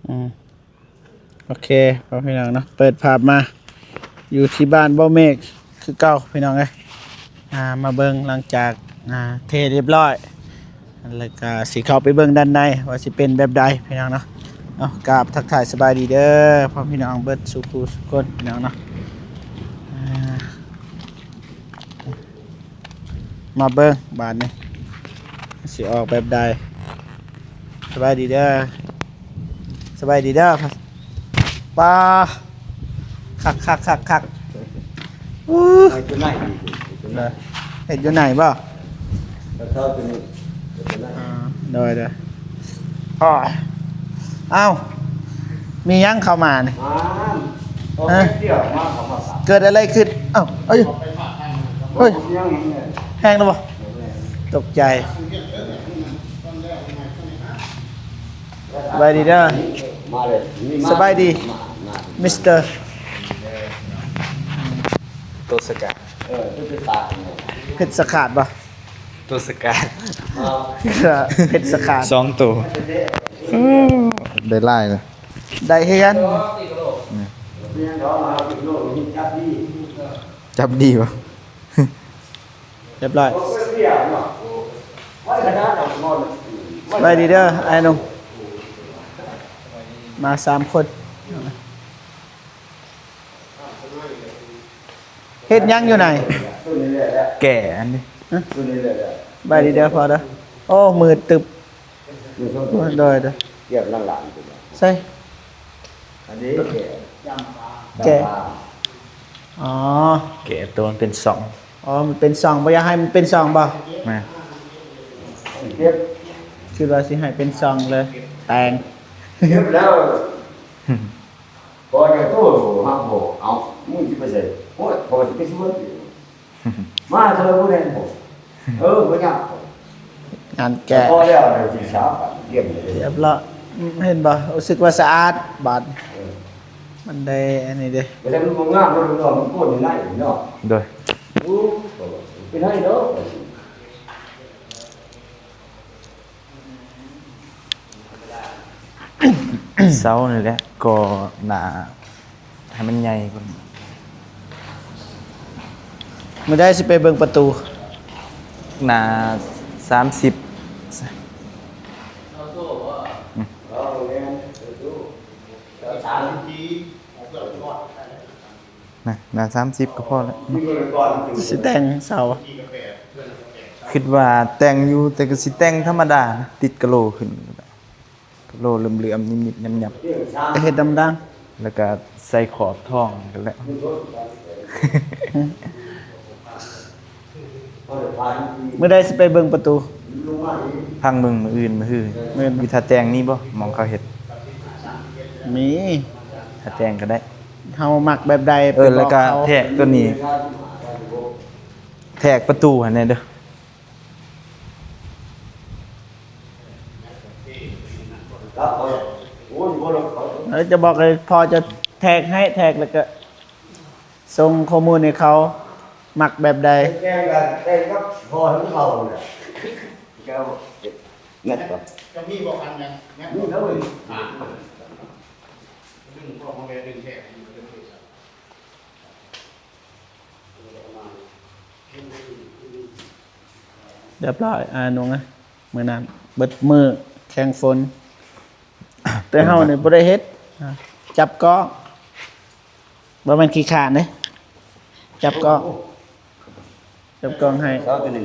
ອືມ ໂອເຄ ພໍ່ແມ່ພີ່ນ້ອງເນາະ ເປີດພາບມາຢູ່ທີ່ບ້ານບໍ່ເມກຄືເກົ່າ ພີ່ນ້ອງເອີຍ. ອ່າ ມາເບິ່ງຫຼັງຈາກ ອ່າ ເທຮຽບຮ້ອຍ ແລ້ວກະຊິເຂົ້າໄປເບິ່ງດ້ານໃນວ່າຊິເປັນແບບໃດ ພີ່ນ້ອງເນາະ. ເອົາ ກາບທັກທາຍສະບາຍດີເດີ ພໍ່ແມ່ພີ່ນ້ອງເບິດສູ່ຜູ້ສູ່ຄົນ ພີ່ນ້ອງເນາະ. ອ່າ ມາເບິ່ງບາດນີ້ຊິອອກແບບໃດ. ສະບາຍດີເດີ ສະບາຍດີເດີ. ປາ ຄັກໆໆໆ ອູ້ ເຮັດຢູ່ໃນ ເຮັດຢູ່ໃນບໍ່? ເອີ ໂດຍໆ. ອ້າວ ມີຫຍັງເຂົ້າມານີ້? ຮະ? ເກີດອະໄລຂຶ້ນ? ເອົ້າ ເອີຍ ເຮີ້ຍ ແຮງແລ້ວບໍ່? ຕົກໃຈ. ສະບາຍດີເດີ ສະບາຍດີ ມິສເຕີ ໂຕສະກາດ ເອີ ເພັດສະຂາດບໍ່? ໂຕສະກາດ ເພັດສະຂາດ ສອງໂຕ ໄດ້ຫຼາຍນະ ໄດ້ຄືກັນ. ຈັບດີບໍ່? ຮຽບຮ້ອຍ. ສະບາຍດີເດີອ້າຍໜຸ່ມ ມາສາມຄົນ. ເຮັດຫຍັງຢູ່ໃນ? ແກ່ອັນນີ້. ຮະ? ສະບາຍດີເດີພໍ່ເດີ. ໂອ້ ມືດຕຶບ. ໂດຍໆ. ໃສ່ ອັນນີ້ແກ່ ແກ່ ອໍ ແກ່ໂຕມັນເປັນຊ່ອງ. ອໍ ມັນເປັນຊ່ອງ ບໍ່ຢາກໃຫ້ມັນເປັນຊ່ອງບໍ່? ແມ່ນ. ຄິດວ່າຊິໃຫ້ເປັນຊ່ອງເລີຍ ແຕ່ງ ເກັບແລ້ວ ພໍຈະໂທຫາພໍ່ ເອົາ ມຶງຊິໄປໃສ? ໂອ້ຍ ພໍ່ຊິໄປສວນ ມາເທື່ອບໍ່ແມ່ນບໍ່? ເອີ ບໍ່ຍາກ ງານແກະ ພໍແລ້ວ ຊິສາ ຮຽບຮ້ອຍ ເຫັນບໍ່? ຮູ້ສຶກວ່າສະອາດບາດ ເອີ ມັນໄດ້ອັນນີ້ເດ້ ບໍ່ທັນງາມ ບໍ່ທັນງາມ ມັນໂກນຢູ່ໃນເນາະ. ໂດຍ. ໂອ້ ເປັນໄດ້ດອກ. ເຊົານີ້ແຫຼະ ກໍໜ້າໃຫ້ມັນໃຫຍ່ກວ່ານີ້. ມື້ໃດຊິໄປເບິ່ງປະຕູ? ໜ້າສາມສິບ ອືມ. ນະ ໜ້າສາມສິບກໍພໍແລ້ວເນາະ. ຊິແຕ່ງເສົາ ຄິດວ່າແຕ່ງຢູ່ ແຕ່ກໍຊິແຕ່ງທຳມະດານະ ຕິດກະໂຫຼຂຶ້ນ ກະໂຫຼເຫຼືອມໆ ຍິບໆ ຫຍັບໆ ເຮັດດຳໆ ແລ້ວກໍໃສ່ຂອບທອງນັ້ນແຫຼະ. ມື້ໃດຊິໄປເບິ່ງປະຕູ? ພັງເບິ່ງມື້ອື່ນ ມື້ຮື ແມ່ນ ຢູ່ທ່າແຕງມີບໍ່ ໝ່ອງເຂົາເຮັດ? ມີ ທ່າແຕງກໍໄດ້ ເຮົາມັກແບບໃດ ເອີ ໄປບອກເຂົາ. ແລ້ວກໍແທກຕົວນີ້ ແທກປະຕູຫັ້ນແດ່ເດີ. ເອີ ຈະບອກໃຫ້ພໍ່ຈະແທກໃຫ້ ແທກແລ້ວກໍ ສົ່ງຂໍ້ມູນໃຫ້ເຂົາ ມັກແບບໃດ? ແຕ່ງກັນ ແຕ່ງກັບພໍ່ຂອງເຂົາແຫຼະ ແມ່ນບໍ່? ຈະມີບໍ່? ອັນນັ້ນ ມີແລ້ວເວີຍ ດຶງພວກມາແບບດຶງແທກ ຮຽບຮ້ອຍ ອາ ໜຸ່ງເອີຍ. ມື້ນັ້ນເບິດມື້ແຂ່ງຝົນ ແຕ່ເຮົານີ້ບໍ່ໄດ້ເຮັດ ຈັບກ້ອງ ບໍ່ແມ່ນຂີ້ຄ້ານເດ້ ຈັບກ້ອງ ຈັບກ້ອງໃຫ້. ເອົາຕົວນີ້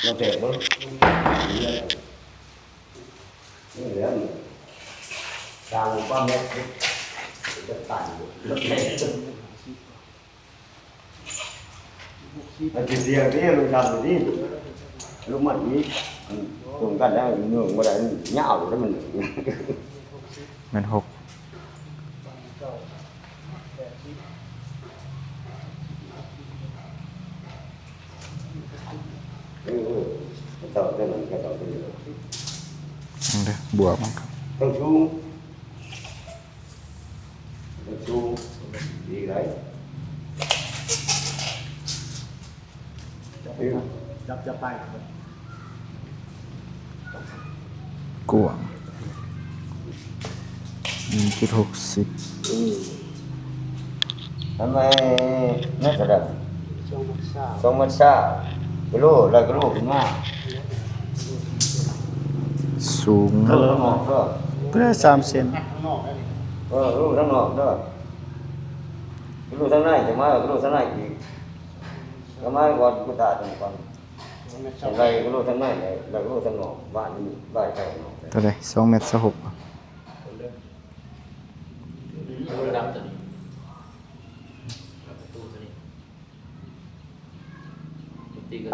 ມາແຕກເບິ່ງ ນີ້ແຫຼະ ສ້າງຄວາມແມ່ນ ຈະຕາຍ. ມັນຊິສ່ຽງຕິ ລົງດຳນີ້ ລົງມັນນີ້ ມັນຕົງກັນແລ້ວ ເໜິ່ງບໍ່ໄດ້ ມັນຍາວແລ້ວ ມັນ ແມ່ນຫົກ ເອີ ເອີ ເຈົ້າເຈົ້ານັ້ນ ເຈົ້າເຈົ້າເຈົ້າ ເດີ ບວກມັນກໍ ຕ້ອງສູງ ມັນສູງ ດີຫຼາຍ ຈັບ ຈັບ ຈັບໄປ ກວ້າງ ໜຶ່ງຈຸດຫົກສິບ ອືມ ທຳໄມແມ່ນກະດຳ ສອງແມັດຊາວ ສອງແມັດຊາວ ກິໂລລະກິໂລຂຶ້ນມາ ສູງ ເອີ ເພື່ອສາມເຊັນ ເອີ ລູກທາງນອກເດີ ລູກທາງໃນຈະມາ ລູກທາງໃນອີກ ກະມາກ່ອນ ກູຕາຈັງກ່ອນ ໄລ່ລູກທາງໃນ ໄລ່ລູກທາງນອກ ບ້ານນີ້ ບ້ານໃກ້ນອກ ເທົ່າໃດ ສອງແມັດຊາວຫົກ ປະຕູໂຕນີ້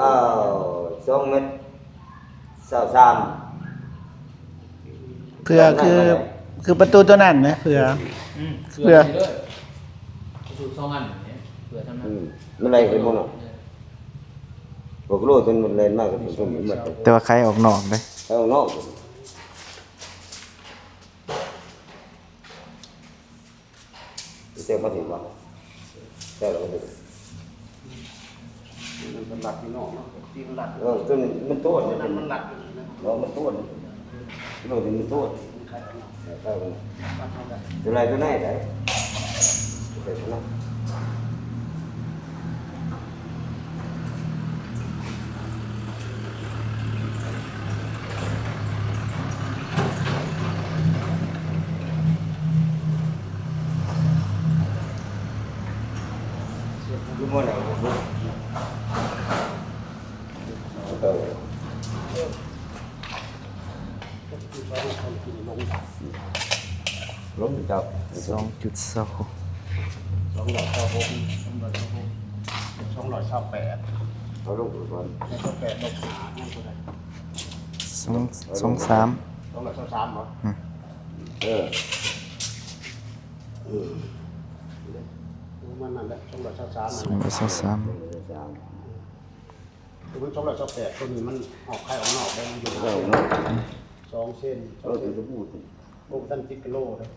ອ້າວ ສອງແມັດຊາວສາມ ເພື່ອ ຄື ຄືປະຕູໂຕນັ້ນນະ ເພື່ອ ອືມ ເພື່ອ ປະຕູສອງອັນນີ້ ເພື່ອທຳນັ້ນ ອືມ ມັນໄລ່ຂຶ້ນບໍ່ເນາະ ເອີ ພວກໂລຈົນມັນແລ່ນມາກັບຕົວນີ້ໝົດ ແຕ່ວ່າໄຂອອກນອກເດ້ ໄຂອອກນອກ ເຊວມາເຫັນບໍ່ ແຊວລະມັນ ມັນລັດຢູ່ນອກເນາະ ທີ່ມັນລັດ ເອີ ຕົວນີ້ມັນໂຕນ ມັນລັດຢູ່ນີ້ນະ ເນາະ ມັນໂຕນ ໂລນີ້ມັນໂຕນ ມັນຂາຍກັນເນາະ ເອີ ຂາຍກັນ ຕົວໃດຕົວໃດໄດ໋ ເອີ ຕົວນັ້ນ ລົງເຈົ້າ ສອງຈຸດສອງ ສອງຮ້ອຍຊາວຫົກ ສອງຮ້ອຍຊາວຫົກ ສອງຮ້ອຍຊາວແປດ ເອົາລົງກ່ອນ ຊາວແປດລົບຫ້າ ຍັງເທົ່າໃດ ສອງ ສອງສາມ ສອງຮ້ອຍຊາວສາມບໍ່ ອືມ ເອີ ເອີ ປະມານນັ້ນແຫຼະ ສອງຮ້ອຍຊາວສາມ ສອງຮ້ອຍຊາວສາມ ມັນສອງຮ້ອຍຊາວແປດ ຕົວນີ້ມັນອອກໄຂ່ອອກນອກໄດ້ ມັນຢູ່ ເອີ ເນາະ ສອງເຊັນ ເອີ ສອງເຊັນ ໂອ້ ບໍ່ທັນຕິດກິໂລເດ້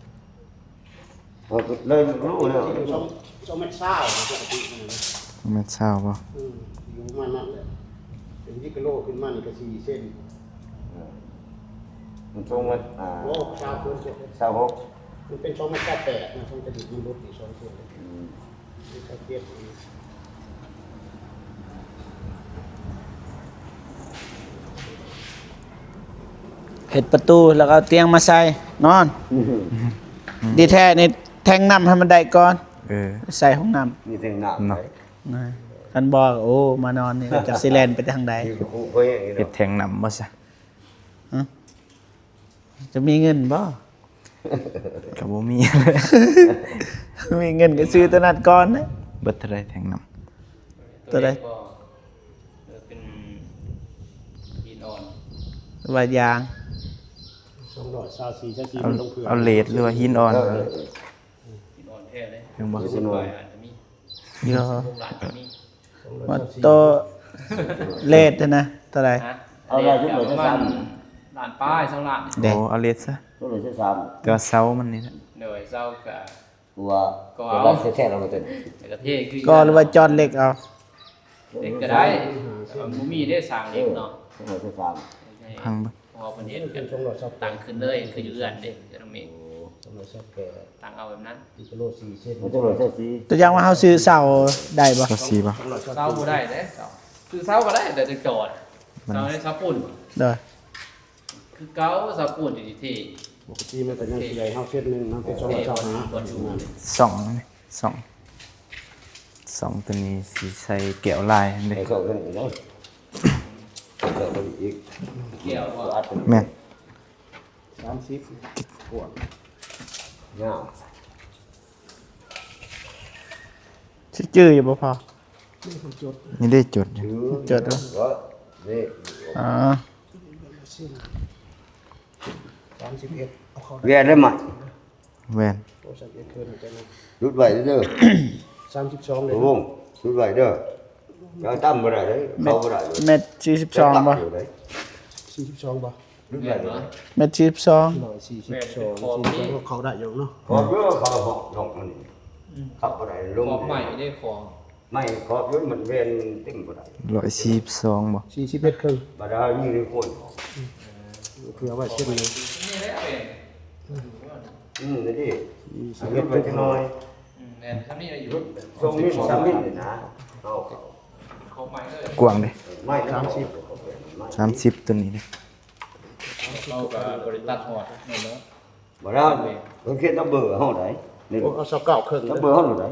ເອີ ເລີຍໂລແລ້ວ ຢູ່ສອງ ສອງແມັດຊາວ ປົກກະຕິມັນນະ ສອງແມັດຊາວບໍ່ ອືມ ຢູ່ປະມານນັ້ນແຫຼະ ເປັນກິໂລຂຶ້ນມານີ້ກະສີ່ເຊັນ ເອີ ມັນສອງແມັດ ອ່າ ໂອ້ ຊາວເກີນ ຊາວຫົກ ມັນເປັນສອງແມັດຊາວແປດນະ ມັນກະດິກ ມັນຫຼຸດອີກສອງເຊັນ ອືມ ເຮັດປະຕູ ແລ້ວກໍເອົາຕຽງມາໃສ່ ນອນ ອືມ ດີແທ້ນີ້ແທງນ້ຳໃຫ້ມັນໄດ້ກ່ອນ ເອີ ໃສ່ຫ້ອງນ້ຳ ມີແທງນ້ຳເນາະ ນະ ຄັນບໍ່ ໂອ້ ມານອນນີ້ຈັກຊິແລ່ນໄປທາງໃດ ເຮັດແທງນ້ຳບໍ່ຊະ ຮະ ຈະມີເງິນບໍ່? ກໍບໍ່ມີ ມີເງິນກໍຊື້ຕົວນັ້ນກ່ອນເດ້ ເບິດເທົ່າໃດແທງນ້ຳ? ຕົວໃດ? ເປັນຫີນອ່ອນ ວ່າຢາງ ສອງຮ້ອຍຊາວສີ່ ຊາວສີ່ ເອົາ ມັນລົງເພື່ອ ເອົາເລດ ຫຼືວ່າຫີນອ່ອນ? ເອີ ເອີ ເອີ ຫີນອ່ອນແທ້ເດ້ ແມ່ນບໍ່? ສິບປາຍອາດຈະມີ ເອີ ໂຮງຫຼານກໍມີ ວ່າໂຕເລດຫັ້ນນະ ເທົ່າໃດ? ຮະ? ເອົາໄດ້ຢູ່ປະມານລ້ານປາຍ ສອງລ້ານ ເດ້ ໂອ້ ເອົາເລດຊະ ໂຕເລດຊາວສາມ ແຕ່ວ່າເສົາມັນນີ້ແຫຼະ ໂດຍ ເສົາກະ ວ່າກໍເອົາ ແທ້ໆ ລະວ່າຕົວນີ້ ແລ້ວກໍເທຄື ກໍ ຫຼືວ່າຈອດເຫຼັກເອົາ ເຫຼັກກໍໄດ້ ແຕ່ວ່າບໍ່ມີເດ້ ສ້າງເຫຼັກເນາະ ເອີ ໂຕເລດຊາວສາມ ພັງເບິ່ງ ເພາະວ່າເພິ່ນເຮັດກັນຕັ້ງຂຶ້ນເລີຍ ຄືຢູ່ເຮືອນເດ້ ເອີ ໂອ້ ສອງຮ້ອຍຊາວແປດ ຕັ້ງເອົາແບບນັ້ນ ກິໂລສີ່ເຊັນ ໂຕຢ່າງວ່າເຮົາຊື້ເສົາໄດ້ບໍ່? ຊາວສີ່ບໍ່? ເສົາບໍ່ໄດ້ເດ້ ເສົາ ຊື້ເສົາກໍໄດ້ ແຕ່ຈະຈອດ ມັນ ເສົາໃນເສົາປູນ ໂດຍ ຄືເກົ່າ ເສົາປູນທີ່ເທ ປົກກະຕິມັນກໍຍັງຊິໃຫຍ່ເຮົາເຊັນໜຶ່ງ ມັນເປັນສອງຮ້ອຍຊາວຫ້າ ສ່ອງ ສ່ອງ ສ່ອງຕົວນີ້ຊິໃສ່ແກ້ວລາຍເດ້ ໃສ່ສ່ອງຕົວນີ້ເນາະ ໃສ່ຕົວນີ້ອີກ ແກ້ວບໍ່? ແມ່ນ ສາມສິບ ກວ້າງ ຍາວ ຊິຈື່ຢູ່ບໍ່ພໍ່? ນີ້ເດ້ຈົດຢູ່ ຈົດຢູ່ ອໍ ສາມສິບເອັດ ເອົາເຂົ້າ ແວ່ນໄດ້ໄໝ? ແວ່ນ ໂອ້ ສາມສິບເອັດ ເກີນໄປແລ້ວ ຫຼຸດໄວ້ເດີ ສາມສິບສອງເດ້ ໂອ້ ຫຼຸດໄວ້ເດີ ເຈົ້າຕ່ຳບໍ່ໄດ້ເດ້ ເຂົ້າບໍ່ໄດ້ເດ້ ແມັດສີ່ສິບສອງບໍ່? ສີ່ສິບສອງບໍ່? ແມ່ນບໍ່? ແມັດສີ່ສິບສອງ ຮ້ອຍສີ່ສິບສອງ ແມ່ນ ສີ່ສິບສອງ ເຂົ້າໄດ້ຢູ່ເນາະ ຂອບເດີ ເຂົ້າຫ້ອງນ້ອງມັນນີ້ ອືມ ເຂົ້າບໍ່ໄດ້ ລົງ ຂອບໃໝ່ເດ້ ຂອບ ໄມ້ຂອບຢູ່ ມັນແວ່ນເຕັມບໍ່ໄດ້ ຮ້ອຍສີ່ສິບສອງບໍ່? ສີ່ສິບເອັດ ເຄິ່ງ ບັດເຮົາຍິງໃນໂຄນອອກ ເພື່ອໄວ້ເສັ້ນນີ້ ນີ້ແຫຼະແວ່ນ ອືມ ນີ້ ເຮັດໄວ້ຈັກໜ້ອຍ ແມ່ນ ຊ່ຳນີ້ຢູ່ ຊ່ວງນີ້ຊ່ຳນີ້ນີ້ນະ ເອົາ ຂອງໃໝ່ເອີຍ ກວ້າງເດ້ ໄມ້ ສາມສິບ ສາມສິບ ຕົວນີ້ເດ້ ເຮົາກໍບໍ່ໄດ້ຕັດຮອດແມ່ນບໍ່? ບໍ່ໄດ້ ເພິ່ນຂຽນຕາມເບີເຮົາໄດ໋ ນີ້ ໂອ້ ເອົາຊາວເກົ້າເຄິ່ງ ຕາມເບີເຮົາໂລດໄດ໋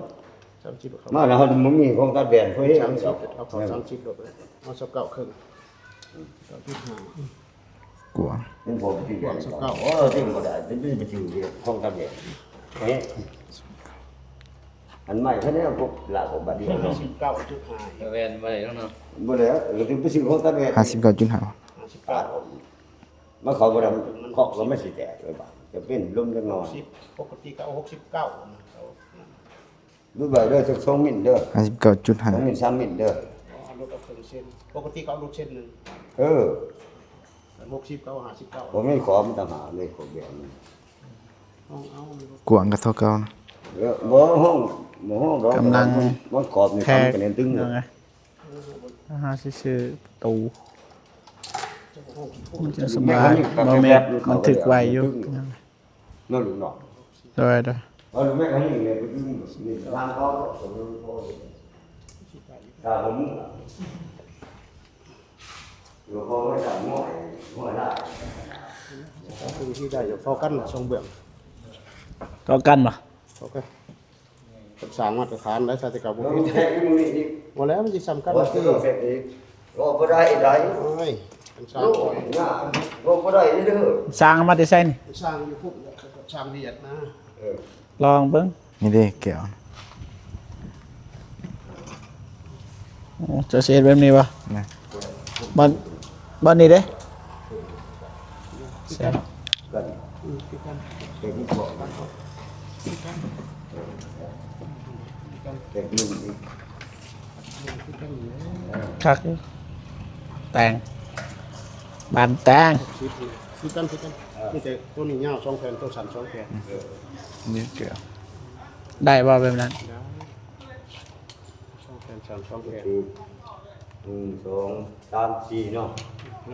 ສາມສິບ ມາແລ້ວເຮົາບໍ່ມີຂອງຕັດແວ່ນ ເຂົາເຮັດ ສາມສິບ ເອົາເຂົ້າ ສາມສິບ ໂລດ ເອົາຊາວເກົ້າເຄິ່ງ ເກົ້າຈຸດຫ້າ ກວ້າງ ມັນພໍໄປຕິດແວ່ນ ກວ້າງຊາວເກົ້າ ໂອ້ ຕິດບໍ່ໄດ້ ໄປຊື້ຂອງຕັດແວ່ນ ເອີ ອັນໃໝ່ເຂົາແນວພວກລາວຂອງບາດດຽວ ຫ້າສິບເກົ້າຈຸດຫ້າ ແວ່ນບໍ່ໄດ້ແລ້ວເນາະ ບໍ່ໄດ້ ເອີ ໄປຊື້ຂອງຕັດແວ່ນ ຫ້າສິບເກົ້າຈຸດຫ້າ ຫ້າສິບເກົ້າ ມັນເຂົ້າບໍ່ໄດ້ ເຄາະກໍມັນຊິແຕກເລີຍບາດ ຈະເປັນລົມຈັກໜ້ອຍ ຫົກສິບ ປົກກະຕິກໍເອົາຫົກສິບເກົ້ານະ ເຂົາ ດູໃບເດີ ຈັກສອງມິນເດີ ຫ້າສິບເກົ້າຈຸດຫ້າ ສອງມິນ ສາມມິນເດີ ເອົາລົດເອົາເຄິ່ງເຊັນ ປົກກະຕິກໍເອົາລົດເຊັນໜຶ່ງ ເອີ ຫົກສິບກໍເອົາຫ້າສິບເກົ້າ ບໍ່ມີຂອບມັນຕ່າງຫາກເລີຍ ຂອບແບບນີ້ ຫ້ອງເອົາ ກວ້າງກໍເທົ່າເກົ່ານະ ເອີ ບໍ່ຫ້ອງ ບໍ່ຫ້ອງດອກ ກຳລັງ ມັນຂອບນີ້ ແທກ ຄຳຄະແນນຕຶງ ເອົາໄງ ເຮົາຊິຊື້ປະຕູ ມັນຈະສະບາຍ ບໍ່ແມ່ນ ມັນຖືກໄວຢູ່ ເນາະ ລູກເນາະ ໂດຍ ໂດຍ ເອົາລູກແມ່ນອັນນີ້ແຫຼະ ໄປດຶງນີ້ ທາງເຂົາ ຖ້າບໍ່ມີ ຢູ່ພໍໄວ້ສາມຮ້ອຍ ຮ້ອຍລະ ເອົາຕົງທີ່ໄດ້ ພໍກັນບໍ່ ສອງເບື້ອງ ພໍກັນບໍ່? ພໍກັນ. ເພິ່ນສ້າງມາດຕະຖານໄດ້ ສາແຕ່ເກົ່າບໍ່ຜິດ ບໍ່ແລ້ວມັນຊິສ່ຳກັນ ບໍ່ ບໍ່ໄດ້ໄດ ໂອ້ຍ ເພິ່ນສ້າງ ບໍ່ໄດ້ເດີ ສ້າງມາແຕ່ໃສນີ້ ສ້າງຢູ່ພຸ້ນ ສ້າງຫວຽດນາ ເອີ ລອງເບິ່ງ ນີ້ເດ້ແກ້ວ ໂອ້ ເຈົ້າຊິເຮັດແບບນີ້ບໍ່ ນະ ບ່ອນ ບ່ອນນີ້ເດ້ ກັນ ແຕ່ທີ່ບອກກັນ ແຕ່ທີ່ ຄັກຢູ່ ແຕ່ງ ບານແຕ່ງ ຄືກັນ ຄືກັນ ມີແຕ່ໂຕນີ້ຍາວສອງແຜ່ນ ໂຕສັ້ນສອງແຜ່ນ ນີ້ເກືອ ໄດ້ບໍ່ແບບນັ້ນ ໄດ້ ສອງແຜ່ນ ສາມ ສອງແຜ່ນ ໜຶ່ງ ສອງ ສາມ ສີ່ເນາະ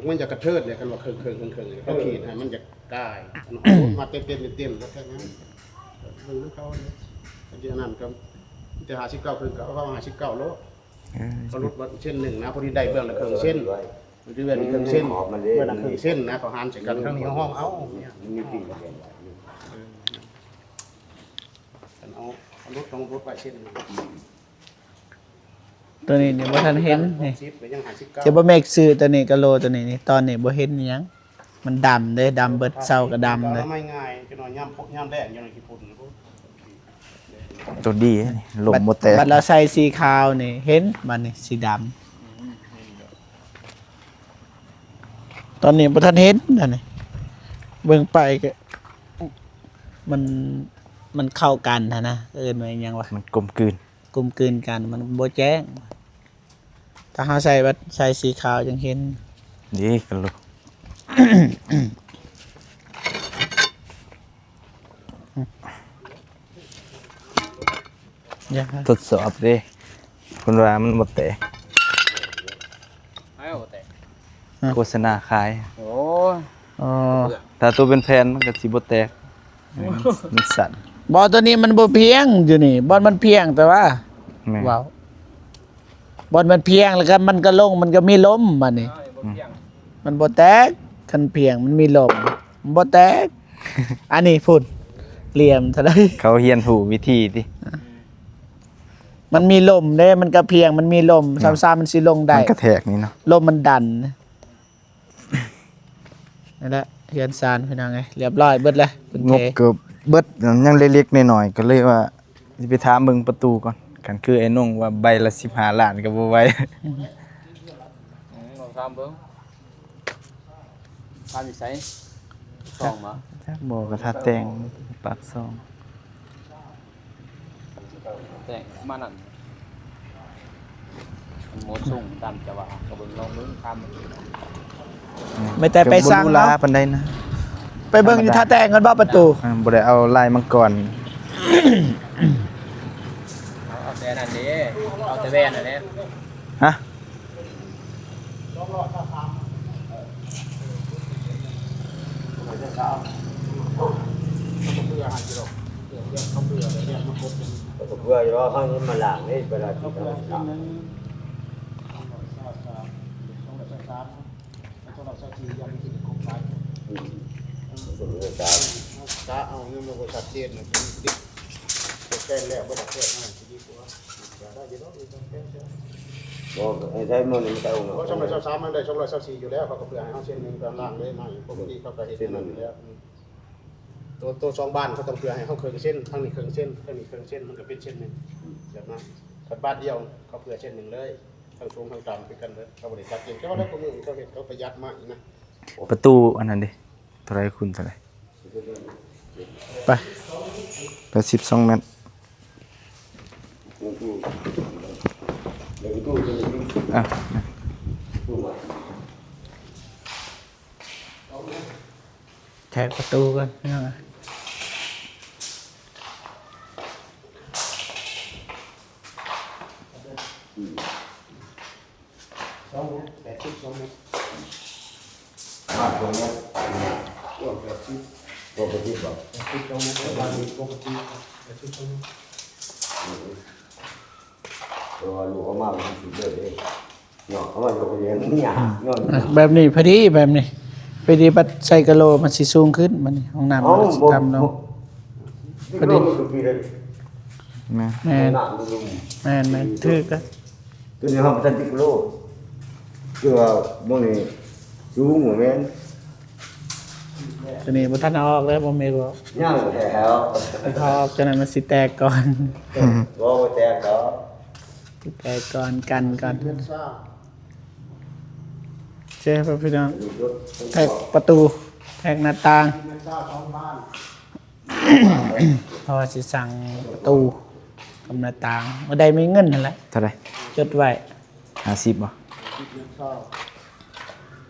ມັນຢາກກະເທີດເດ ຄັນວ່າເຄິ່ງໆ ເຄິ່ງໆ ເຮົາຂີດໃຫ້ມັນຢາກກາຍ ອັນເຮົາມາເຕັມໆ ເຕັມໆ ແລ້ວແຄ່ນັ້ນ ເບິ່ງນຳເຂົາເດ ອັນທີ່ອັນນັ້ນກໍມີແຕ່ຫ້າສິບເກົ້າ ເຄິ່ງ ກໍເອົາຫ້າສິບເກົ້າໂລດ ເອີ ກໍຫຼຸດເບິດເຊັນໜຶ່ງນະ ພໍດີໄດ້ເບື້ອງລະເຄິ່ງເຊັນ ມັນຊິເບື້ອງອີກເຄິ່ງເຊັນ ເບື້ອງລະເຄິ່ງເຊັນນະ ເຂົາຫານໃສ່ກັນ ທາງນີ້ເຮົາຫ້ອງເອົາ ມັນມີປີກ ເອີ ເອົາ ເອົາລົດ ຕ້ອງລົດໄວ້ເສັ້ນໜຶ່ງ ຕົວນີ້ນີ້ບໍ່ທັນເຫັນນີ້ ສິບ ກໍຍັງຫ້າສິບເກົ້າ ຈະບໍ່ແມ່ນຊື້ຕົວນີ້ກະໂລຕົວນີ້ນີ້ ຕອນນີ້ບໍ່ເຫັນອີຫຍັງ ມັນດຳເດ້ ດຳເບິດ ເສົາກໍດຳເດ້ ເອົາໄມ້ງ່າຍ ຈັກໜ້ອຍຍາມ ຍາມແລ້ງ ຈັກໜ້ອຍຂີ້ຝຸ່ນ ຕົວດີນີ້ ລົມບໍ່ແຕກ ບັດລາວໃສ່ສີຂາວນີ້ ເຫັນ ບັດນີ້ສີດຳ ຕອນນີ້ບໍ່ທັນເຫັນ ອັນນີ້ ເບິ່ງໄປກໍ ມັນ ມັນເຂົ້າກັນຫັ້ນນະ ເອີ້ນວ່າຫຍັງວະ ມັນກົມກືນ ກົມກືນກັນ ມັນບໍ່ແຈ້ງ ຖ້າເຮົາໃສ່ບັດ ໃສ່ສີຂາວຈັ່ງເຫັນ ດີກັນໂລດ ຢາກ ທົດສອບເດ້ ເພິ່ນວ່າມັນບໍ່ແຕກ ໃຜວ່າບໍ່ແຕກ ຮະ ໂຄສະນາຂາຍ ໂອ້ຍ ອໍ ຖ້າໂຕເປັນແຜ່ນມັນກໍຊິບໍ່ແຕກ ມັນ ມັນສັ່ນ ບໍ່ ໂຕນີ້ມັນບໍ່ພຽງຢູ່ນີ້ ບ່ອນມັນພຽງ ແຕ່ວ່າ ແມ່ນ ເວົ້າ ບ່ອນມັນພຽງ ແລ້ວກໍມັນກໍລົງ ມັນກໍມີລົມ ບາດນີ້ ອືມ ມັນບໍ່ແຕກ ຄັນພຽງມັນມີລົມ ມັນບໍ່ແຕກ ອັນນີ້ພຸ້ນ ຫຼ່ຽມເທົ່າໃດ ເຂົາຮຽນຮູ້ວິທີຕິ ມັນມີລົມເດ້ ມັນກະພຽງ ມັນມີລົມ ແມ່ນ ຊ້ຳໆ ມັນຊິລົງໄດ້ ມັນກະແທກນີ້ເນາະ ລົມມັນດັນ ນັ້ນແຫຼະ ເຮືອນຊານພີ່ນ້ອງເອີຍ ລຽບຮ້ອຍເບິດແລ້ວ ເພິ່ນເທ ງົບເກີບເບິດ ຍັງເລັກໆ ນ້ອຍໆ ກໍເລີຍວ່າຊິໄປຖາມເບິ່ງປະຕູກ່ອນ ຄັນຄືໄອ້ນົງວ່າໃບລະສິບຫ້າລ້ານກໍບໍ່ໄຫວ ອືມ ລອງຖາມເບິ່ງ ຖາມຢູ່ໃສ ຊ່ອງມາ ຈັກບໍ່ ກໍຖ້າແຕ່ງປາກຊ່ອງ ແຕ່ງມານັ້ນ ໝົດສົ່ງຕາມຈະວ່າ ກໍເບິ່ງລອງເບິ່ງຕາມ ແມ່ນແຕ່ໄປສັ່ງເນາະ ກໍບໍ່ຫຼູຫຼາປານໃດນະ ໄປເບິ່ງຢູ່ທ່າແຕ່ງກ່ອນບໍ່ປະຕູ ອ່າ ບໍ່ໄດ້ເອົາລາຍມັງກອນ ເອົາ ເອົາແຕ່ນັ້ນເດ້ ເອົາແຕ່ແວ່ນນັ້ນເດ້ ຮະ? ສອງຮ້ອຍຊາວສາມ ເອີ ສອງຮ້ອຍຊາວສາມ ເພື່ອຢູ່ວ່າເຮົາມາລ້າງນີ້ ເວລາທີ່ເຮົາລ້າງ ສອງຮ້ອຍຊາວສາມ ສອງຮ້ອຍຊາວສາມ ສອງຮ້ອຍຊາວສີ່ ຢ່າງທີ່ເປັນກົດໝາຍ ອືມ ສອງຮ້ອຍຊາວສາມ ກະເອົາຍັງບໍ່ຊັດເຈນນະ ແຕ່ແລ້ວບໍ່ໄດ້ແກ້ໃຫ້ ບໍ່ ໄອ້ໃຊ້ມື້ນີ້ມັນເອົາເນາະ ສອງຮ້ອຍຊາວສາມ ມັນໄດ້ສອງຮ້ອຍຊາວສີ່ຢູ່ແລ້ວ ເຂົາກໍເພື່ອໃຫ້ເຮົາເຊັນໜຶ່ງຕາມລ່າງເລີຍ ໃນປົກກະຕິເຂົາກໍເຮັດແນວນັ້ນຢູ່ແລ້ວ ອືມ ໂຕ ໂຕສອງບານເຂົາຕ້ອງເພື່ອໃຫ້ເຮົາເຄິ່ງເຊັນ ທາງນີ້ເຄິ່ງເຊັນ ທາງນີ້ເຄິ່ງເຊັນ ມັນກໍເປັນເຊັນໜຶ່ງ ອືມ ແບບນັ້ນ ຄັນບານດຽວເຂົາເພື່ອເຊັນໜຶ່ງເລີຍ ທັງສູງທັງຕ່ຳຄືກັນເບິດ ເຂົາບໍ່ໄດ້ຕັດເອງ ແຕ່ວ່າໃນກະເມືອງເຂົາເຮັດ ເຂົາປະຢັດມາອີກນະ ປະຕູອັນນັ້ນເດ ເທົ່າໃດຄູນເທົ່າໃດ? ໄປ ແປດສິບສອງແມັດ ອ່ະ ແທກປະຕູກ່ອນພີ່ນ້ອງ. ສອງແມັດ ແປດສິບສອງແມັດ ປະມານສອງແມັດ ກວ້າງແປດສິບ ກວ້າງແປດສິບບໍ່? ແປດສິບສອງແມັດ ປະມານນີ້ປົກກະຕິ ແປດສິບສອງແມັດ ເພາະວ່າລູກເອົາມາມັນຊິເລີຍເດ້ ເນາະ ເອົາມາຢອກເລີຍ ມັນຍາກເນາະ ອືມ ແບບນີ້ພໍດີ ແບບນີ້ພໍດີ ບັດໃສ່ກະໂຫຼມັນຊິສູງຂຶ້ນ ບັດນີ້ຫ້ອງນ້ຳມັນຊິຕ່ຳລົງ ເອົ້າ ບໍ່ ກະໂຫຼມັນກໍປີເລີຍ ແມ່ນ ແມ່ນ ຫ້ອງນ້ຳມັນ ແມ່ນໆ ຖືກແລ້ວ. ຕົວນີ້ເຮົາບໍ່ທັນຕິດໂລ ຄືວ່າໝ່ອງນີ້ສູງບໍ່ແມ່ນ ຕົວນີ້ບໍ່ທັນເອົາອອກເລີຍ ບໍ່ແມ່ນບໍ່ ຍັງແລ້ວ ເອົາອອກ ຕົວນັ້ນມັນຊິແຕກກ່ອນ ບໍ່ ບໍ່ແຕກດອກ ຊິແຕກກ່ອນ ກັນກ່ອນ ເຊບ ພີ່ນ້ອງ ແທກປະຕູ ແທກໜ້າຕ່າງ. ເພາະວ່າຊິສ້າງປະຕູກັບໜ້າຕ່າງ ບໍ່ໄດ້ມີເງິນຫັ້ນແຫຼະ ເທົ່າໃດ? ຈົດໄວ້ ຫ້າສິບບໍ່?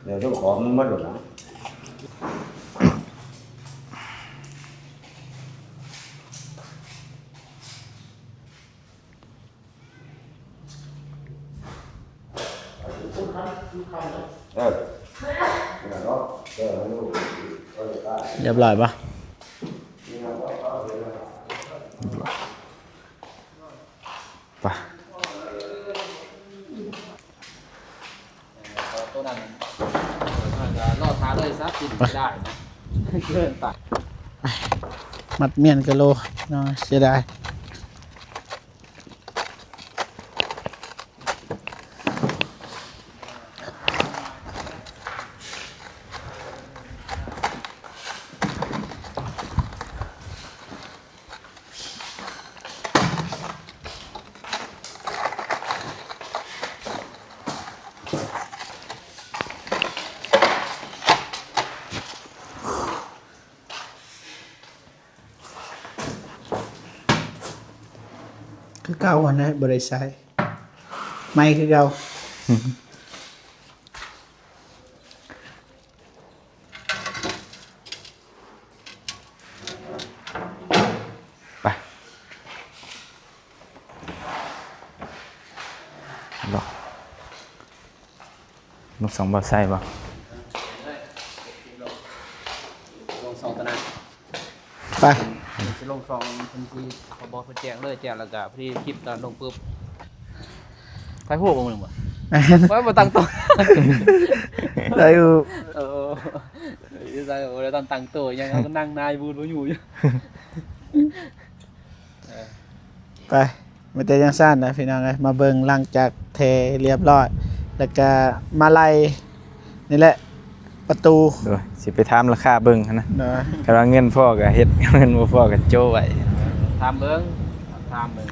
ດຽວເຈົ້າຂອງມັນໝົດແລ້ວນະ. ເອີ ຮຽບຮ້ອຍບໍ່? ໄປ ໂຕນັ້ນ ເອີ ກໍລໍຖ້າເລີຍຊະ ກິນໄປ ໄດ້ນະ ເກີນໄປ ມັດມ້ຽນກະໂລ ເນາະ ເສຍດາຍ. ຄືເກົ່າຫັ້ນແຫຼະ ບໍ່ໄດ້ໃຊ້ ໃໝ່ຄືເກົ່າ. ໄປ ເນາະ. ລູກສອງບໍ່ໃສ່ບໍ່? ລົງສອງຕະໜ່າງ ໄປ ເພິ່ນຊິລົງສອງ ເພິ່ນຊິ ເຂົາບອກເພິ່ນແຈ້ງເລີຍ ແຈ້ງແລ້ວກະພໍດີຄລິບຕອນລົງປຶບ ໄປຮູ້ບໍ່ມື້ບໍ່? ແມ່ນ ໄປບໍ່ຕັ້ງໂຕ ໄດ້ຮູ້ ເອີ ໄດ້ ບໍ່ໄດ້ຕັ້ງ ຕັ້ງໂຕຫຍັງ ເຮົາກໍນັ່ງນາຍບູດບໍ່ຢູ່ຢູ່ ເອີ ໄປ ມີແຕ່ຈັ່ງຊັ້ນນະພີ່ນ້ອງເອີຍ ມາເບິ່ງຫຼັງຈາກເທຮຽບຮ້ອຍ ແລ້ວກະມາໄລ່ນີ້ແຫຼະ ປະຕູ ໂດຍ ຊິໄປຖາມລາຄາເບິ່ງຫັ້ນນະ ໂດຍ ຄັນວ່າເງິນພໍກໍເຮັດ ເງິນບໍ່ພໍກໍໂຈະໄວ້ ຖາມເບິ່ງ ຖາມເບິ່ງ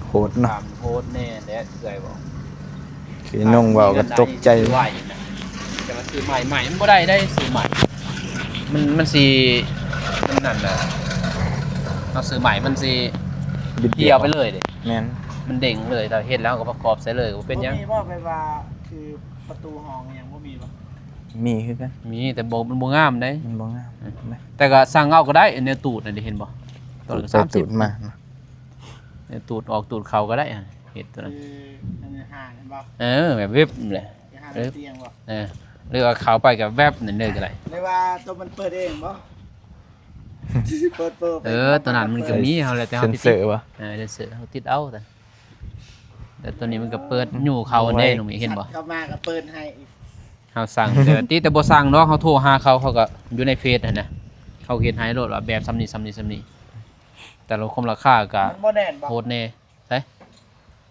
ໂຫດເນາະ ໂຫດແນ່ແຫຼະ ເອື້ອຍບອກ ຄືນ້ອງເວົ້າກໍຕົກໃຈ ຊື້ໄວ້ນະ ແຕ່ວ່າຊື້ໃໝ່ ໃໝ່ມັນບໍ່ໄດ້ໄດ໋ ຊື້ໃໝ່ ມັນ ມັນຊິ ມັນນັ້ນນະ ເຮົາຊື້ໃໝ່ມັນຊິ ບິດ ເຫ່ຽວໄປເລີຍເດ້ ແມ່ນ ມັນເດ້ງເລີຍ ຖ້າເຮັດແລ້ວກໍປະກອບໃສ່ເລີຍ ບໍ່ເປັນຫຍັງ ບໍ່ມີບໍ່ ແບບວ່າ ຄືປະຕູຫ້ອງຫຍັງບໍ່ມີບໍ່? ມີຄືກັນ ມີ ແຕ່ບໍ່ ມັນບໍ່ງາມເດ້ ມັນບໍ່ງາມ ເອີ ແຕ່ກໍສັ່ງເອົາກໍໄດ້ ແນວຕູດນັ້ນເດ້ ເຫັນບໍ່? ຕູດໄປຕູດມາ ແນວຕູດອອກຕູດເຂົ້າກໍໄດ້ ເຮັດຕົວນັ້ນ ຄືອັນນີ້ຫານແມ່ນບໍ່? ເອີ ແບບເວັບແຫຼະ ຫານ ເອີ ຕຽງບໍ່? ເອີ ຫຼືວ່າເຂົ້າໄປກໍແວັບນັ້ນເລີຍກໍໄດ້. ຫຼືວ່າຕົວມັນເປີດເອງບໍ່? ເປີດ ເປີດ ເອີ ຕົວນັ້ນມັນກໍມີ ເຮົາແລ້ວແຕ່ເຮົາຕິດ ເຊັນເຊີບໍ່? ເອີ ເຊັນເຊີ ເຮົາຕິດເອົາ. ແຕ່ຕົວນີ້ມັນກໍເປີດຢູ່ເຂົ້າເດ້ ນ້ອງມີເຫັນບໍ່? ເຂົ້າມາກໍເປີດໃຫ້ອີກ. ເຮົາສັ່ງ ແຕ່ຕິ ແຕ່ບໍ່ສັ່ງດອກ ເຮົາໂທຫາເຂົາ ເຂົາກໍຢູ່ໃນເຟສຫັ້ນນະ ເຂົາເຮັດໃຫ້ໂລດວ່າແບບສ່ຳນີ້ ສ່ຳນີ້ ສ່ຳນີ້ ແຕ່ລະຄົນລາຄາກໍ ມັນບໍ່ແໜ້ນບໍ່? ໂຫດແດ່. ໃສ?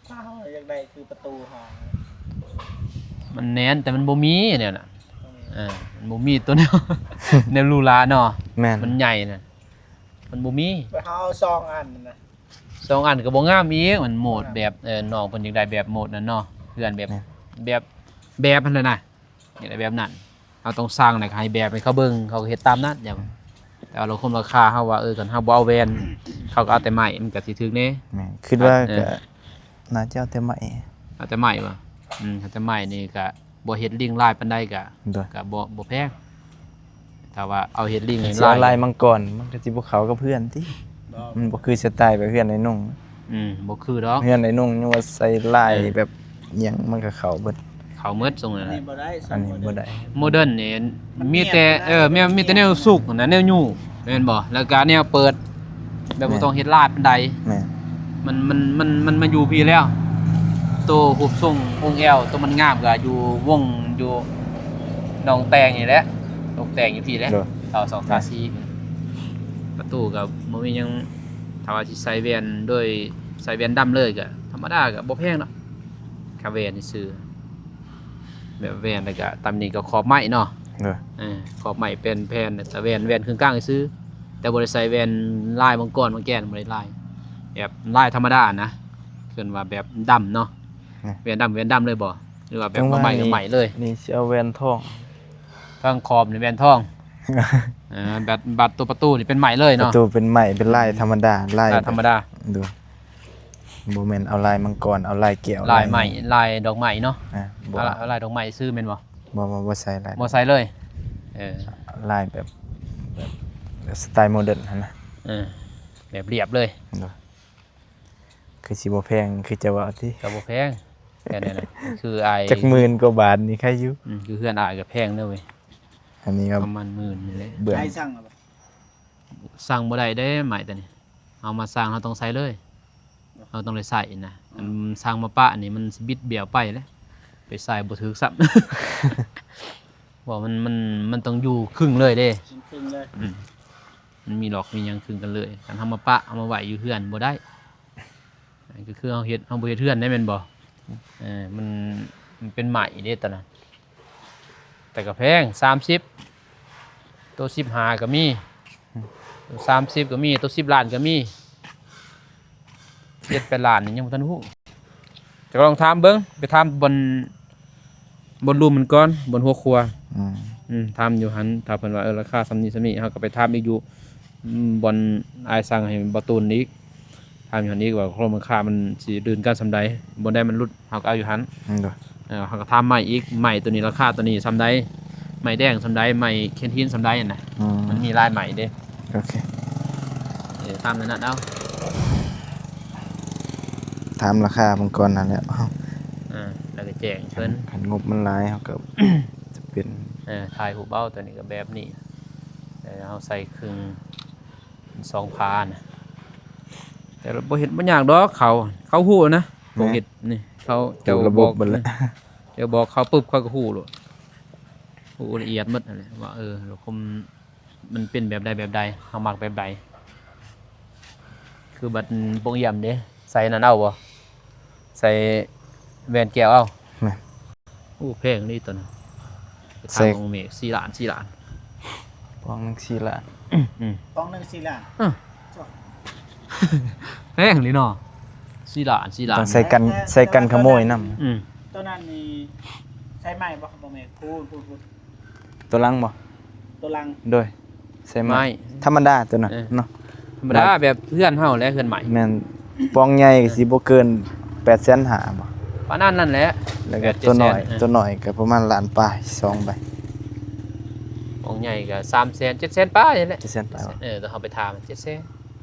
ຖ້າເຮົາຢາກໄດ້ຄືປະຕູຫ້ອງ ມັນແໜ້ນ ແຕ່ມັນບໍ່ມີແນວນັ້ນ. ເອີ ມັນບໍ່ມີຕົວແນວ ແນວຫຼູຫຼາເນາະ. ແມ່ນ ມັນໃຫຍ່ນະ ມັນບໍ່ມີ. ເຮົາເອົາສອງອັນນະ ສອງອັນກໍບໍ່ງາມອີກ. ມັນໂໝດແບບ ເອີ ນ້ອງເພິ່ນຢາກໄດ້ແບບໂໝດນັ້ນເນາະ ເຮືອນແບບ ແມ່ນ ແບບ ແບບຫັ້ນແຫຼະນະ. ຢາກໄດ້ແບບນັ້ນ ເຮົາຕ້ອງສັ່ງ ແລ້ວກໍໃຫ້ແບບໃຫ້ເຂົາເບິ່ງ ເຂົາກໍເຮັດຕາມນັ້ນ. ແຕ່ວ່າລາວຄົນລາຄາ ເຮົາວ່າ ເອີ ຄັນເຮົາບໍ່ເອົາແວ່ນ ເຂົາກໍເອົາແຕ່ໄມ້ ມັນກໍຊິຖືກແດ່. ແມ່ນ ຄິດວ່າ ເອີ ກໍໜ້າຈະເອົາແຕ່ໄມ້ ເອົາແຕ່ໄມ້ບໍ່? ອືມ ເອົາແຕ່ໄມ້ນີ້ກໍບໍ່ເຮັດລິ້ງຫຼາຍປານໃດ ກໍ ໂດຍ ກໍບໍ່ ບໍ່ແພງ. ຖ້າວ່າເອົາເຮັດລິ້ງນີ້ ຊິເອົາລາຍມັງກອນ ມັນກໍຊິບໍ່ເຂົ້າກັບເຮືອນຕິ. ບໍ່ ມັນບໍ່ຄືສະໄຕແບບເຮືອນໄອ້ໜຸ່ງ. ອືມ ບໍ່ຄືດອກ ເຮືອນໄອ້ໜຸ່ງຍັງວ່າໃສ່ລາຍ ເອີ ແບບຫຍັງມັນກໍເຂົ້າເບິດ ເຂົ້າໝົດຊົງນັ້ນ. ອັນນີ້ບໍ່ໄດ້ ອັນນີ້ບໍ່ໄດ້ ໂມເດີນນີ້ ມັນມີແຕ່ ເອີ ແມ່ນ ມີແຕ່ແນວສຸກນະ ແນວຫຍຸ້ງ ແມ່ນບໍ່? ແລ້ວກໍແນວເປີດ ແບບ ແມ່ນ ບໍ່ຕ້ອງເຮັດຫຼາຍປານໃດ. ແມ່ນ ມັນ ມັນ ມັນ ມັນມາຢູ່ພີ້ແລ້ວ. ໂຕຮູບຊົງອົງແອວ ໂຕມັນງາມກໍຢູ່ວົງ ຢູ່ໜອງແຕງນີ້ແຫຼະ ຕົກແຕ່ງຢູ່ພີ້ແຫຼະ. ໂດຍ ເສົາສອງ ແມ່ນ ເສົາສີ່ ປະຕູກໍບໍ່ມີຫຍັງ. ຖ້າວ່າຊິໃສ່ແວ່ນໂດຍໃສ່ແວ່ນດຳເລີຍກໍທຳມະດາ ກໍບໍ່ແພງດອກ ຄ່າແວ່ນຊື່ໆ. ແບບແວ່ນ ແລ້ວກໍຕຳນີ້ກໍຂອບໄມ້ເນາະ. ໂດຍ ເອີ ຂອບໄມ້ແຜ່ນ ແຜ່ນ ແຕ່ແວ່ນ ແວ່ນເຄິ່ງກາງຊື່ໆ ແຕ່ບໍ່ໄດ້ໃສ່ແວ່ນລາຍມັງກອນ ມັງແກນ ບໍ່ໄດ້ລາຍ ແບບລາຍທຳມະດານະ. ເອີ້ນວ່າແບບດຳເນາະ. ແມ່ນ ແວ່ນດຳ ແວ່ນດຳເລີຍບໍ່ ຫຼືວ່າແບບເອົາໄມ້ ເອົາໄມ້ເລີຍ? ນີ້ຊິເອົາແວ່ນທອງ ທາງຂອບນີ້ແວ່ນທອງ. ເອີ ບັດ ບັດຕົວປະຕູນີ້ເປັນໄມ້ເລີຍເນາະ. ປະຕູເປັນໄມ້ ເປັນລາຍ ອືມ ທຳມະດາ ລາຍ ລາຍທຳມະດາ. ໂດຍ ບໍ່ແມ່ນເອົາລາຍມັງກອນ ເອົາລາຍແກ້ວ ລາຍໄມ້ ລາຍດອກໄມ້ເນາະ. ອ່າ ບໍ່ ເອົາລາຍ ເອົາລາຍດອກໄມ້ຊື່ແມ່ນບໍ່? ບໍ່ ບໍ່ ບໍ່ໃສ່ລາຍ ບໍ່ໃສ່ເລີຍ. ເອີ ລາຍແບບ ແບບ ແບບສະໄຕໂມເດີນຫັ້ນນະ. ເອີ ແບບລຽບເລີຍ. ໂດຍ ຄືຊິບໍ່ແພງ ຄືຈະເວົ້າຕິ? ກໍບໍ່ແພງ ແຄ່ນັ້ນນະ ຄືອ້າຍ ຈັກໝື່ນກວ່າບາດນີ້ໃຄຢູ່. ອືມ ຄືເຮືອນອ້າຍກໍແພງເດີເວີຍ. ອັນນີ້ກໍປະມານໝື່ນນີ້ແຫຼະ. ເບື່ອງ ໃຫ້ສັ່ງເອົາບໍ່? ສັ່ງບໍ່ໄດ້ເດ້ ໄມ້ຕົວນີ້ ເຮົາມາສ້າງ ເຮົາຕ້ອງໃສ່ເລີຍ ເຮົາຕ້ອງໄດ້ໃຊ້ນະ. ອືມ ອັນສັ່ງມາປະນີ້ ມັນຊິບິດບຽວໄປແຫຼະ ໄປໃສ່ບໍ່ຖືກຊ້ຳ. ເພາະວ່າມັນ ມັນ ມັນຕ້ອງຢູ່ຄຶ່ງເລີຍເດ້ ຄຶ່ງເລີຍ. ອືມ ມັນມີລັອກມີຫຍັງຄຶ່ງກັນເລີຍ. ຄັນເຮົາມາປະ ເຮົາມາໄວ້ຢູ່ເຮືອນບໍ່ໄດ້. ກໍຄືເຮົາເຮັດ ເຮົາບໍ່ເຮັດເຮືອນໄດ້ແມ່ນບໍ່? ເອີ ມັນ ມັນເປັນໄມ້ເດ້ຕອນນັ້ນ ແຕ່ກໍແພງ ສາມສິບ ໂຕສິບຫ້າກໍມີ ໂຕສາມສິບກໍມີ ໂຕສິບລ້ານກໍມີ. ເຈັດແປດລ້ານນີ້ຍັງບໍ່ທັນຮູ້. ຈະລອງຖາມເບິ່ງ ໄປຖາມບ່ອນ ບ່ອນລຸ່ມມັນກ່ອນ ບ່ອນຫົວຄົວ. ອືມ ອືມ ຖາມຢູ່ຫັ້ນ ຖ້າເພິ່ນວ່າ ເອີ ລາຄາສ່ຳນີ້ສ່ຳນີ້ ເຮົາກໍໄປຖາມອີກຢູ່ ອືມ ບ່ອນອ້າຍສັ່ງໃຫ້ບໍ່ຕູນອີກ. ຖາມຢູ່ຫັ້ນອີກວ່າໂຄງຫຼັງຄາມັນຊິລື່ນກັນສ່ຳໃດ ບ່ອນໃດມັນຫຼຸດ ເຮົາກໍເອົາຢູ່ຫັ້ນ. ອືມ ໂດຍ ເອີ ເຮົາກໍຖາມໃໝ່ອີກ ໄມ້ຕົວນີ້ລາຄາຕົວນີ້ສ່ຳໃດ ໄມ້ແດງສ່ຳໃດ ໄມ້ແຄນທີນສ່ຳໃດຫັ້ນນະ. ອືມ ມັນມີຫຼາຍໄມ້ເດ້. ໂອເຄ ເອີ ຖາມແນວນັ້ນເອົາ ຖາມລາຄາເບິ່ງກ່ອນຫັ້ນແຫຼະ. ເອີ ແລ້ວກໍແຈ້ງເພິ່ນ ຄັນງົບມັນຫຼາຍເຮົາກໍຈະເປັນ ເອີ ຖ່າຍຮູບເອົາ ຕົວນີ້ກໍແບບນີ້ ແລ້ວເຮົາໃສ່ເຄິ່ງ ສອງຝານະ. ແຕ່ບໍ່ເຮັດບໍ່ຍາກດອກ ເຂົາ ເຂົາຮູ້ນະ ພວກເຮັດນີ້ ເຂົາ ເຈົ້າ ລະບົບເບິດແລ້ວ ເຈົ້າບອກເຂົາປຶບ ເຂົາກໍຮູ້ໂລດ ຮູ້ລະອຽດໝົດຫັ້ນແຫຼະ ວ່າ ເອີ ລະຄົມ ມັນເປັນແບບໃດແບບໃດ ເຮົາມັກແບບໃດ. ຄືບັດປົກຢ້ຽມເດ້ ໃສ່ນັ້ນເອົາບໍ່? ໃສ່ແວ່ນແກ້ວເອົາ. ແມ່ນ. ໂອ້ ແພງເດ້ຕົວນັ້ນ ໃສ່ ຂອງເມກ ສີ່ລ້ານ ສີ່ລ້ານ ປອງໜຶ່ງສີ່ລ້ານ. ອືມ ປອງໜຶ່ງສີ່ລ້ານ. ເອີ ແພງເລີຍເນາະ ສີ່ລ້ານ ສີ່ລ້ານ ຕ້ອງໃສ່ກັນ ໃສ່ກັນຂະໂມຍນຳ. ອືມ ຕົວນັ້ນນີ້ໃສ່ໄມ້ບໍ່? ບໍ່ແມ່ນ ພູນ ພູນ ພູນ. ຕົວຫຼັງບໍ່? ຕົວຫຼັງ ໂດຍ ໃສ່ໄມ້ ໄມ້ທຳມະດາຕົວນັ້ນ ເອີ ເນາະ ທຳມະດາ ແບບເຮືອນເຮົາແຫຼະ ເຮືອນໄມ້. ແມ່ນ ປອງໃຫຍ່ກໍຊິບໍ່ເກີນແປດແສນຫ້າບໍ່? ປານນັ້ນນັ້ນແຫຼະ ແລ້ວກໍຕົວນ້ອຍ ແປດແສນ ຕົວນ້ອຍກໍປະມານລ້ານປາຍ ສອງໃບ. ປອງໃຫຍ່ກໍສາມແສນ ເຈັດແສນປາຍນີ້ແຫຼະ ເຈັດແສນປາຍ. ເອີ ແຕ່ເຮົາໄປຖາມເຈັດແສນ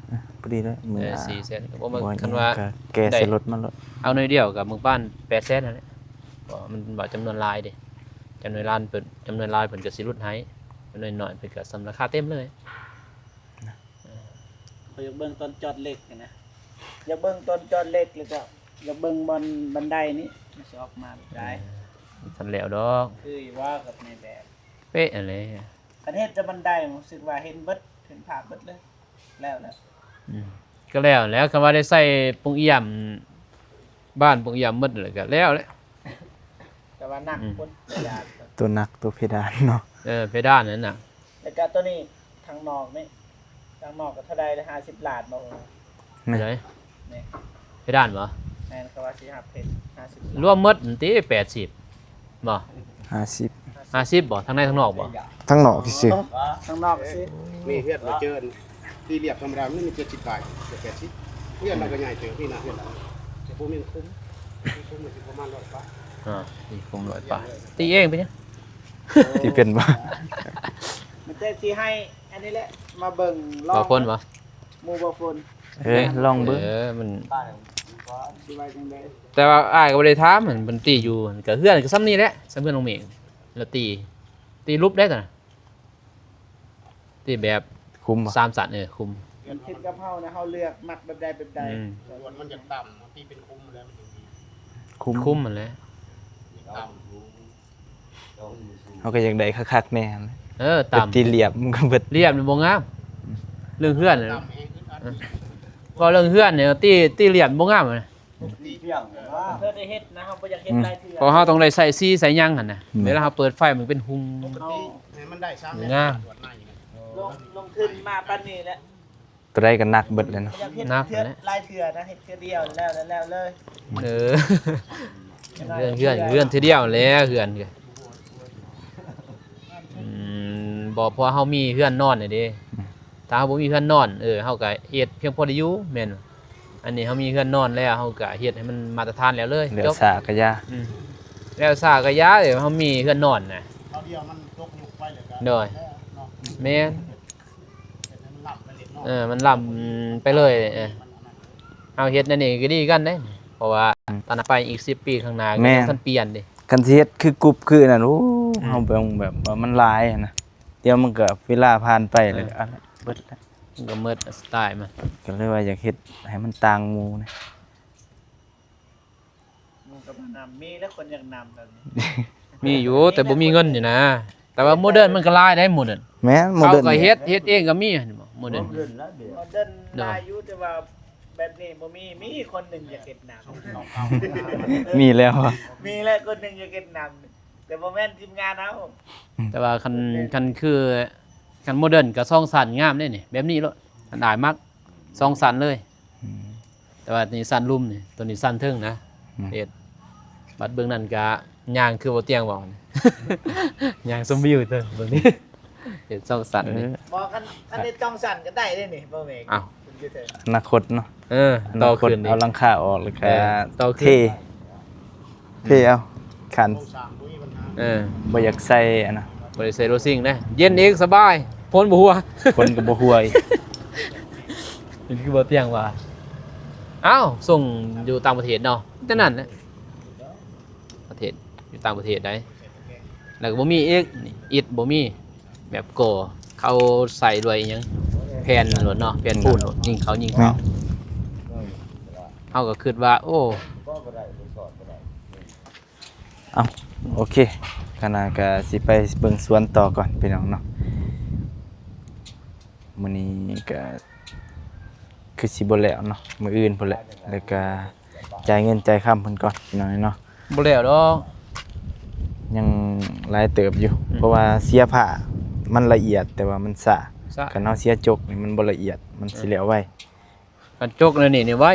ພໍດີເລີຍ. ເອີ ສີ່ແສນກໍບໍ່ ຄັນວ່າແກ່ໃສ່ລົດມາໂລດ ເອົາໜ້ອຍດຽວກໍມື້ປານແປດແສນຫັ້ນແຫຼະ ເພາະວ່າມັນວ່າຈຳນວນຫຼາຍເດ້. ຈ ຈຳນວນລ້ານເພິ່ນ ຈຳນວນຫຼາຍເພິ່ນກໍຊິຫຼຸດໃຫ້ ຈຳນວນໜ້ອຍເພິ່ນກໍສ່ຳລາຄາເຕັມເລີຍ. ຂ້ອຍຢາກເບິ່ງຕອນຈອດເຫຼັກນະ ຢາກເບິ່ງຕອນຈອດເຫຼັກ ແລ້ວກໍຢາກເບິ່ງບ່ອນບັນໄດນີ້ ມັນຊິອອກມາແບບໃດ. ເອີ ມັນທັນແລ້ວດອກ ຄືຢູ່ວ່າກັບໃນແບບ ເປະຫັ້ນແຫຼະ. ຄັນເຮັດແຕ່ບັນໄດ ຮູ້ສຶກວ່າເຫັນເບິດ ເຫັນພາບເບິດເລີຍ ແລ້ວແຫຼະ. ອືມ ກໍແລ້ວແຫຼະ ຄັນວ່າໄດ້ໃສ່ໂປ່ງອຽມ ບານໂປ່ງອຽມໝົດແລ້ວກໍແລ້ວແຫຼະ. ແຕ່ວ່າໜັກ ອືມ ພຸ້ນ ເພດານ ຕົວໜັກ ຕົວເພດານເນາະ. ເອີ ເພດານນັ້ນນະ. ແລ້ວກໍຕົວນີ້ທາງນອກນີ້ ທາງນອກກໍເທົ່າໃດລະ ຫ້າສິບລ້ານບໍ່? ແມ່ນ ເທົ່າໃດ? ນີ້ ເພດານບໍ່? ແມ່ນ ເຂົາວ່າຊິຮັບເພດ ຫ້າສິບລ້ານ ລວມໝົດຫັ້ນຕິ ແປດສິບບໍ່? ຫ້າສິບ ຫ້າສິບບໍ່? ທາງໃນທາງນອກບໍ່? ທາງນອກຊື່ໆ ທາງນອກຊື່. ນີ້ເຮືອນມາເຈີ ຕີລຽບທຳມະດາມັນມີເຈັດສິບປາຍ ເກືອບແປດສິບ. ເຮືອນລາວກໍໃຫຍ່ເຕີບນີ້ນະ ເຮືອນລາວ ແຕ່ບໍ່ມີຄຸ້ມ ຄຸ້ມມັນຊິປະມານຮ້ອຍປາຍ. ອ່າ ຕີຄຸ້ມຮ້ອຍປາຍ ຕີເອງເປັນຫຍັງ? ຕີເປັນບໍ່? ມັນແຕ່ຊິໃຫ້ອັນນີ້ແຫຼະ ມາເບິ່ງລອງ ບໍ່ພົນບໍ່? ໝູ່ບໍ່ພົນ ເອີ ລອງເບິ່ງ ເອີ ມັນ ຊິວ່າຈັ່ງໃດ? ແຕ່ວ່າອ້າຍກໍບໍ່ໄດ້ຖາມ ມັນ ມັນຕີຢູ່ ກໍເຮືອນກໍສ່ຳນີ້ແຫຼະ ສ່ຳເຮືອນນ້ອງເມກ ແລ້ວຕີ ຕີຫຼຸບໄດ້ຕອນນັ້ນ ທີ່ແບບຄຸມບໍ່? ສາມຊັ້ນ ເອີ ຄຸມ. ມັນຂຶ້ນກັບເຮົານະ ເຮົາເລືອກມັກແບບໃດແບບໃດ. ອືມ ມັນຢາກຕ່ຳ ທີ່ເປັນຄຸມແລ້ວມັນຍັງດີ. ຄຸມ ຄຸມຫັ້ນແຫຼະ ຕ່ຳ. ເຮົາກໍຢາກໄດ້ຄັກໆແດ່ຫັ້ນແຫຼະ. ເອີ ຕ່ຳ ໄປຕີລຽບມັນກໍເບິດ. ລຽບນີ້ບໍ່ງາມ. ອືມ ເລື່ອງເຮືອນ ເວົ້າເລື່ອງເຮືອນນີ້ ຕີ ຕີລຽບບໍ່ງາມນະ. ເພື່ອໄດ້ເຮັດນະ ເຮົາບໍ່ຢາກເຮັດຫຼາຍເທື່ອ ເພາະເຮົາຕ້ອງໄດ້ໃສ່ສີໃສ່ຫຍັງຫັ້ນນະ. ອືມ ເວລາເຮົາເປີດໄຟມັນເປັນຫຸ່ມ ເຮົາ ໃຫ້ມັນໄດ້ສາມແມັດ ງາມ ລງ ລົງທຶນມາປານນີ້ແຫຼະ ຕົວໃດກໍໜັກເບິດແຫຼະເນາະ. ຢາກເຮັດ ໜັກແຫຼະ ຫຼາຍເທື່ອນະ ເຮັດເທື່ອດຽວແລ້ວ ແລ້ວເລີຍ. ເອີ ເຮືອນ ເຮືອນ ເຮືອນເທື່ອດຽວແລ້ວ ເຮືອນ ອືມ ບໍ່ ເພາະວ່າເຮົາມີເຮືອນນອນແລ້ວເດ້. ອືມ ຖ້າເຮົາບໍ່ມີເຮືອນນອນ ເອີ ເຮົາກໍເຮັດພຽງພໍໄດ້ຢູ່ ແມ່ນບໍ່? ອັນນີ້ເຮົາມີເຮືອນນອນແລ້ວ ເຮົາກໍເຮັດໃຫ້ມັນມາດຕະຖານແລ້ວເລີຍ ແລ້ວ ຈົບ ຊ້າກໍຢ່າ. ອືມ ແລ້ວຊ້າກໍຢ່າ ເອີ ເຮົາມີເຮືອນນອນນະ. ຄາວດຽວມັນຕົກຍຸກໄປແລ້ວກໍ ໂດຍ ເນາະ ແມ່ນ ເອີ ມັນລ້ຳໄປເລີຍເນາະ. ເອີ ເຮົາເຮັດແນວນີ້ກໍດີຄືກັນເດ້ ເພາະວ່າ ອືມ ຕອນໜ້າໄປອີກສິບປີຂ້າງໜ້າ ແມ່ນ ກໍຍັງທັນປ່ຽນເດ້. ຄັນຊິເຮັດຄືກຸບຄືນັ້ນ ໂອ້ ອືມ ເຮົາເບິ່ງແບບວ່າມັນຫຼາຍຫັ້ນນະ ດຽວມັນກໍເວລາຜ່ານໄປ ເອີ ແລ້ວກໍ ເອີ ເບິດແລ້ວ ມັນກໍໝົດສະໄຕລ໌ມັນ. ກໍເລີຍວ່າຢາກເຮັດໃຫ້ມັນຕ່າງໝູ່ນະ. ໝູ່ກໍມານຳ ມີແລ້ວຄົນຢາກນຳແບບນີ້ ມີຢູ່ ແຕ່ບໍ່ມີເງິນນີ້ນະ. ແຕ່ວ່າໂມເດີນມັນກໍຫຼາຍໄດ໋ ໂມເດີນ. ແມ່ນ ໂມເດີນ ເຂົາກໍເຮັດ ເຮັດເອງກໍມີ ໂມເດີນ ໂມເດີນຫຼາຍຢູ່ ແຕ່ວ່າແບບນີ້ບໍ່ມີ. ມີຄົນໜຶ່ງຢາກເຮັດນຳ ມີແລ້ວ ມີແລ້ວຄົນໜຶ່ງຢາກເຮັດນຳ ແຕ່ບໍ່ແມ່ນທີມງານເຮົາ. ອືມ ແຕ່ວ່າຄັນ ຄັນຄື ຄັນໂມເດີນກໍສອງຊັ້ນງາມເດ້ນີ້ ແບບນີ້ໂລດ ຄັນອ້າຍມັກ ສອງຊັ້ນເລີຍ. ອືມ ແຕ່ວ່ານີ້ຊັ້ນລຸ່ມນີ້ ຕົວນີ້ຊັ້ນເທິງນະ. ອືມ ເຮັດ ບັດເບິ່ງນັ້ນກະຍ່າງຄືບໍ່ຕຽງເວົ້າ ຍ່າງຊົມວິວເດີ ເບິ່ງນີ້ ເຮັດສອງຊັ້ນນີ້. ເອີ ບໍ່ ຄັນ ຄັນເຮັດສອງຊັ້ນກໍໄດ້ເດ້ນີ້ ບໍ່ແມ່ນ. ອ້າວ ອະນາຄົດເນາະ. ເອີ ອະນາຄົດ ຕໍ່ຂຶ້ນ ເອົາຫຼັງຄາອອກ ແລ້ວກໍ ເອີ ຕໍ່ຂຶ້ນ ເທ ເພເອົາ ຄັນ ເອີ ບໍ່ຢາກໃສ່ອັນນະ ບໍ່ໄດ້ໃສ່ໂລຊິງເດ້ ເຢັນອີກ ສະບາຍ ຝົນບໍ່ຫົວ ຝົນກໍບໍ່ຫົວອີກ. ເປັນຄືບໍ່ຕຽງວ່າ ອ້າວ ສົ່ງຢູ່ຕ່າງປະເທດເນາະ ແຕ່ນັ້ນແຫຼະ ປະເທດ ຢູ່ຕ່າງປະເທດໃດ໋ ແລ້ວກໍບໍ່ມີອີກ ອິດບໍ່ມີ ແບບກໍ່ ເຂົາໃສ່ດ້ວຍອີ່ຫຍັງ ແຜ່ນໂລດເນາະ ແຜ່ນປູນໂລດ ຍິງເຂົ້າ ຍິງເຂົ້າ. ແມ່ນ ເຮົາກໍຄິດວ່າ ໂອ້ ເອົ້າ ໂອເຄ ຂະນະກະຊິໄປເບິ່ງສວນຕໍ່ກ່ອນພີ່ນ້ອງເນາະ. ມື້ນີ້ກະຄືຊິບໍ່ແລ້ວເນາະ ມື້ອື່ນພຸ້ນແຫຼະ ແລ້ວກະຈ່າຍເງິນຈ່າຍຄຳເພິ່ນກ່ອນພີ່ນ້ອງເນາະ. ບໍ່ແລ້ວດອກ ຍັງຫຼາຍເຕີບຢູ່ ອືມ ເພາະວ່າເສຍຜ້າມັນລະອຽດ ແຕ່ວ່າມັນຊ້າ ຊ້າ ຄັນເຮົາເສຍຈົກນີ້ມັນບໍ່ລະອຽດ ມັນຊິແລ້ວໄວ. ເອີ ຄັນຈົກແນວນີ້ນີ້ໄວ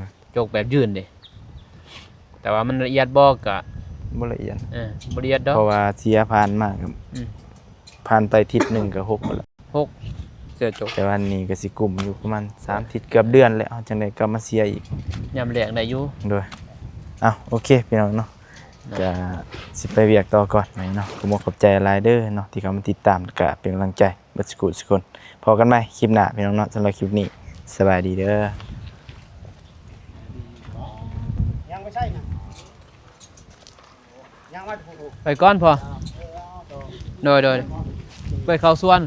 ນະ ຈົກແບບຍື່ນເດ້ ແຕ່ວ່າມັນລະອຽດບໍ່ກະ ບໍ່ລະອຽດ ເອີ ບໍ່ລະອຽດດອກ ເພາະວ່າເສຍຜ່ານມາກະ ອືມ ຜ່ານໄປທິດໜຶ່ງກະຫົກແລ້ວ ຫົກ ເສຍຈົກ ແຕ່ວ່ານີ້ກະຊິກຸ້ມຢູ່ປະມານສາມທິດ ເກືອບເດືອນແລ້ວ ຈັ່ງໃດກະມາເສຍອີກ ຍາມແລກໄດ້ຢູ່ ໂດຍ. ເອົ້າ ໂອເຄພີ່ນ້ອງເນາະ ກະຊິໄປວຽກຕໍ່ກ່ອນເນາະ ຂໍຂອບໃຈຫຼາຍເດີເນາະ ທີ່ເຂົ້າມາຕິດຕາມ ແລະກະເປັນກຳລັງໃຈ ເບິດສຸຂູສຸຄົນ ພໍ້ກັນໃໝ່ຄລິບໜ້າພີ່ນ້ອງເນາະ. ສຳລັບຄລິບນີ້ ສະບາຍດີເດີ. ຍັງໄປໃສນະ? ຍັງມາ ໄປກ່ອນພໍ່. ໂດຍ ໂດຍ ໄປເຂົ້າສວນ.